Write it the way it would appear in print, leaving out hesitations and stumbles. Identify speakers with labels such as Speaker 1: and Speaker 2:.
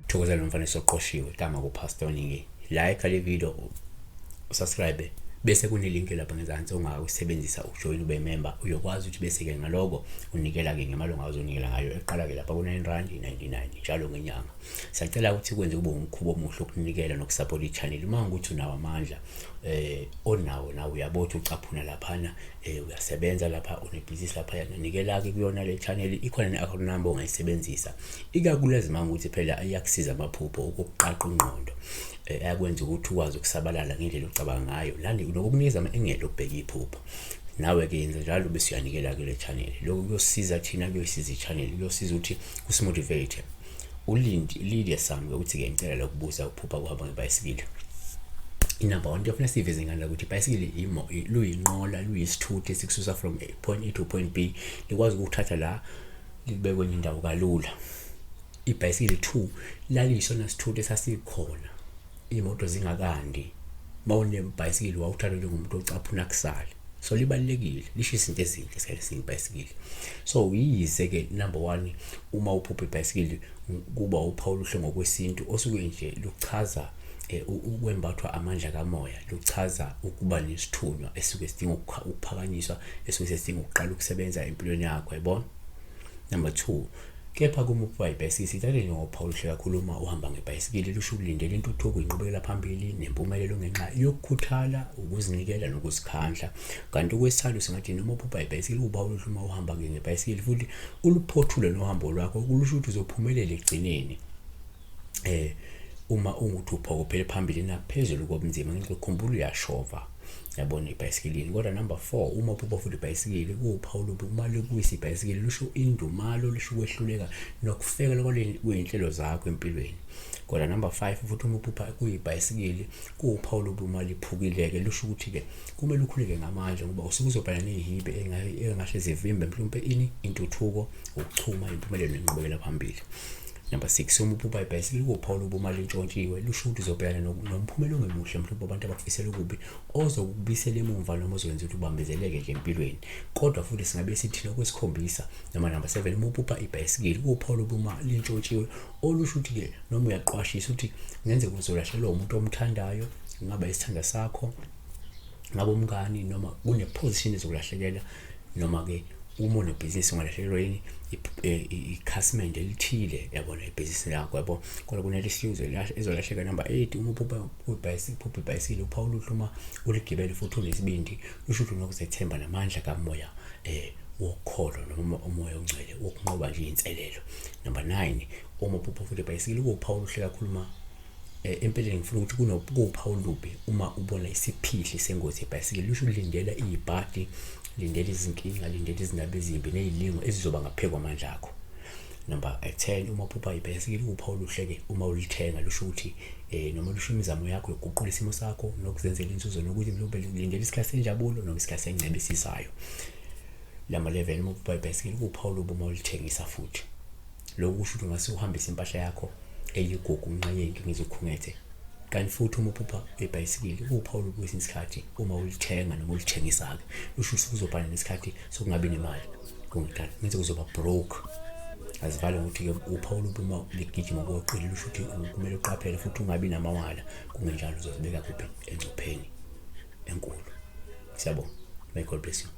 Speaker 1: Thokozela umfanekiso oqoshiwe tama kuPastor Ningi. Like le video, usubscribe, bese kunelink lapha ngezansi ongawusebenzisa ukujoyina ube member. Uyokwazi ukuthi bese-ke ngaloko unikela-ke ngemali ongazonikela ngayo, eqala-ke lapha ku-9 rand 99 njalo ngenyanga. Siyacela ukuthi kwenze kube umkhuba omuhle ukunikela nokusupport i-channel. Uma ukuthi unawo amandla onawo nawe, uyabo ukuthi ucaphuna laphana, uyasebenza lapha, unebhizinisi lapha, nikela-ke kuyona le channel. Ikhona ne-account number ongayisebenzisa, ikakhulukazi uma ukuthi phela iyakusiza amaphupho ukuqaqa ingqondo, ayakwenza ukuthi ukwazi ukusabalala ngendlela ocabanga ngayo lani nokukunikeza ama-engelo okubheka iphupho. Nawe-ke yenza njalo bese uyanikela kule channel. Lokhu kuyosiza thina, kuyosiza i-channel, kuyosiza ukuthi kusimotivate. Ulindi Lydia Sam ukuthi-ke ngicela lokubuza, ukuphupha kuhamba ngebhayisikili. Inumber one into efuna siyiveze ngane ukuthi ibhayisikili luyinqola, luyisithuthi esikususa from point A to point B, likwazi ukuthatha la likubeke kwenye indawo kalula. Ibhayisikili two laliyisona sithuthi esasikhona iy'moto zingakandi. Uma unebhayisikili wawuthatha njengomuntu ocaphuna kusale, so libalulekile, lisho izinto ezinhle esikhathi esiningi ibhayisikili. So yize-ke number one, uma uphupha ibhayisikili kuba uphawu oluhle ngokwesintu osuke nje luchaza ukwembathwa amandla kamoya, luchaza ukuba nesithunywa esuke sidinga ukuphakanyiswa, esuke sesidinga ukuqala ukusebenza empilweni yakho, yabona. Number two, kepha kuma uphupha ibhayisikili, sithathe njengophawu oluhle kakhulu uma uhamba ngebhayisikili, lusho ukulindela intuthuko, inqubekela phambili nempumelelo ngenxa yokukhuthala, ukuzinikela nokuzikhandla. Kanti okwesithathu singathi noma uphupha ibhayisikili, kuwuphawu oluhle uma uhamba ngebhayisikili futhi uluphothule nohambo lwakho, kulusho ukuthi uzophumelela ekugcineni. Uma ungukuthi uphokophele phambili naphezulu kobunzima, ngikhumbula uyashova, yabona, ibhayisikilini. Kodwa number 4, uma uphupha futhi ibhayisikili, kuwuphawu olubi uma likuwisa ibhayisikili, lusho indumalo, lusho ukwehluleka nokufekela kwey'nhlelo zakho empilweni. Kodwa number 5 futhi, uma uphupha kuyibhayisikili, kuwuphawu olubi uma liphukile-ke, lusho ukuthi-ke kumele ukhuleke ngamandla ngoba usuke uzobhekana ney'hibe engahle zivimbe mhlawumpe ini intuthuko, ukuchuma, impumelelo nenqubekela phambili. Number 6, uma uphupha ibhayisikili, kuwuphawu olubi uma lintshontshiwe, lusho ukuthi uzobhekana nomphumela ongemuhle, mhlawumbe abantu abakufisela okubi ozokubuyisela emumva noma ozokwenza ukuthi ubambezeleke nje empilweni. Kodwa futhi singabe sithi okwesikhombisa noma number 7, uma uphupha ibhayisikili, kuwuphawu olubi uma lintshontshiwe, olusho ukuthi-ke noma uyaqwashisa ukuthi kungenzeka uzolahlekelwa umuntu omthandayo, kungaba isithandwa sakho, ngabe umngani, noma kune-position ezokulahlekela, noma-ke uma unebhizinisi ungalahlekelwa yini ikhasimende elithile, yabona, ibhizinisi lakho, yabo. Kodwa kunalesiyo ezolahleka. Number 8, uma uphupha uphupha ibhayisikili, uphawu oluhle uma uligibele futhi unesibindi, lusho ukuthi unokuzethemba namandla kamoya wokholo noma umoya ongcwele wokunqoba nje iy'nselelo. Number 9, uma uphupha futhi ibhayisikili, kuwuphawu oluhle kakhulu uma empeleni ngifuna ukuthi kuwuphawu olubi uma ubona isiphihli sengozi yebhayisikili, lusho ulindela iy'bhadi, lindela izinkinga, lindela izindaba ezimbi ney'lingo ezizoba ngaphezu kwamandla akho. Number 10, uma uphupha ibhayisikili, kuwuphawu oluhle-ke uma ulithenga, lusho ukuthi noma lusho imizamo yakho yokuguqula isimo sakho nokuzenzela inzuzo, nokuthi mhlawumbe lindela isikhathi senjabulo noma isikhathi sengcebo esizayo. Number 11, uma uphupha ibhayisikili, kuwuphawu olubi uma ulithengisa futhi. Lokhu kusho ukuthi ungase uhambise impahla yakho eyigugu ngenxa yey'nkinga ezokhungethe. Kanti futhi uma uphupha ibhayisikili, kuwuphawu olubi kwesinye isikhathi uma ulithenga noma ulithengisa-ke, lusho ukuthi uzobhekana nesikhathi sokungabi nemali kungekudala, kungenzeka uzoba broke. Azivale ngokuthi-ke uphawu olubi uma ligijima ngokweqile, lusho ukuthi kumele uqaphele futhi ungabi namawala, kungenjalo uzozibeka kuphi engcupheni enkulu. Siyabonga. May God bless you.